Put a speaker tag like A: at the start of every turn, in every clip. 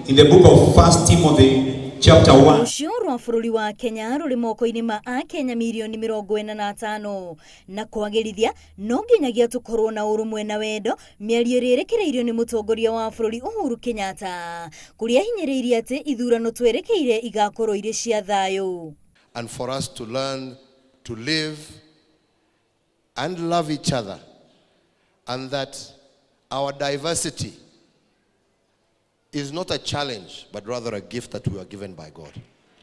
A: In the book of 1 Timothy chapter 1.
B: Rũciũ rwa bũrũri wa Kenya rũrĩ moko-inĩ ma akenya mirioni 45 na kwagĩrithia no nginyagia tũkorwo na ũrũmwe na wendo. Mĩario ĩrĩa ĩrekereirio nĩ mũtongoria wa bũrũri Uhuru Kenyatta kũrĩa ahinyĩrĩirie atĩ ithurano twerekeire igakorwo irĩ cia thayũ.
C: And for us to learn to live and love each other, and that our diversity is not a challenge, but rather a gift that we are given by God.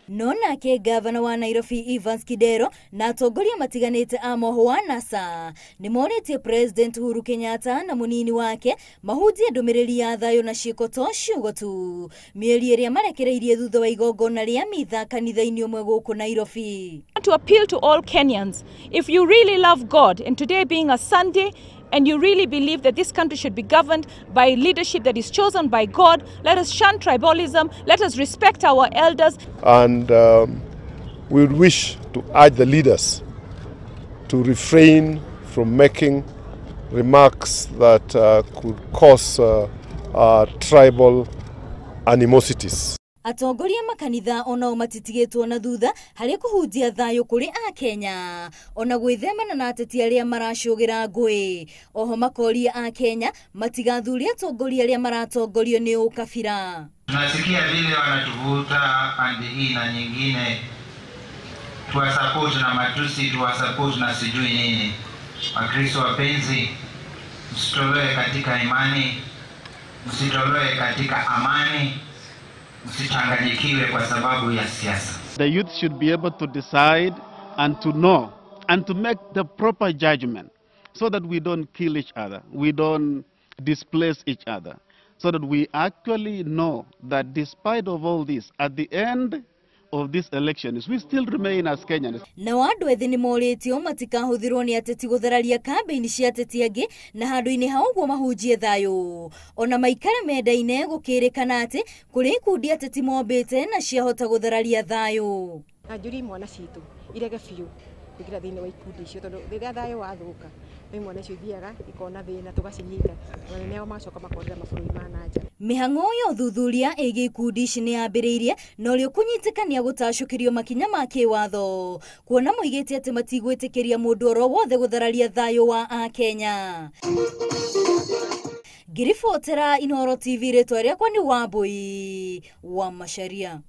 B: No nake gavana wa Nairobi Evans Kidero na atongoria matiganĩte a moho wa NASA nĩ morĩtie President Uhuru Kenyatta na mũnini wake mahunjie ndũmĩrĩri ya thayũ na ciĩko to ciugo tu mĩeri ĩrĩa marekereirie thutha wa igongona rĩa mitha kanitha-inĩ ũmwe gũkũ Nairobi.
D: To appeal to all Kenyans, if you really love God, and today being a Sunday, and you really believe that this country should be governed by leadership that is chosen by God, let us shun tribalism, let us respect our elders.
E: And we would wish to urge the leaders to refrain from making remarks that could cause tribal animosities.
B: Atongoria makanitha onao matitigĩtwo na thutha harĩ kũhunjia thayũ kũrĩ akenya ona gwĩthemana na ateti arĩa maracũgĩra ngũĩ. Oho makoria akenya matigathurie atongoria arĩa maratongorio nĩ ũkabira.
F: Tunasikia vile wanatuvuta pande hii na nyingine, tuwasupport na matusi, tuwasupport na sijui nini. Wakristo wapenzi, msitolewe katika imani, msitolewe katika amani, msichanganyikiwe kwa sababu ya siasa.
G: The youth should be able to decide and to know and to make the proper judgment so that we don't kill each other, we don't displace each other, so that we actually know that despite of all this, at the end of these elections, we still remain as Kenyans.
B: Na andũ ethĩ nĩ morĩtio matikahũthĩrwo nĩ ateti gũthararia kambĩini cia ateti angĩ na handũ-inĩ ha ũguo mahunjie thayũ. Ona maikare mendaine gũkĩrĩkana atĩ kũrĩ ikundi ateti mombĩte na ciahota gũthararia thayũ.
H: Na njũrie imwana citũ irege biũ kũingĩra thĩinĩ wa ikundi icio tondũ rĩrĩa thayũ wathũka nĩ imwana icio ithiaga ikona thĩna tũgacinyita na nĩo magacoka makorĩra mabũrũri ma na nja.
B: Mĩhang'o ya ũthuthuria ĩgiĩ ikundi ici nĩ yambĩrĩirie na ũrĩa ũkũnyitĩkania gũtacũkĩrio makinya ma kĩwatho kuona moigĩte atĩ matigwĩtĩkĩria mũndũ oro wothe gũthararia thayũ wa akenya. Ngĩribotera Inooro TV, rĩtwa rĩakwa nĩ Wambui wa Macharia.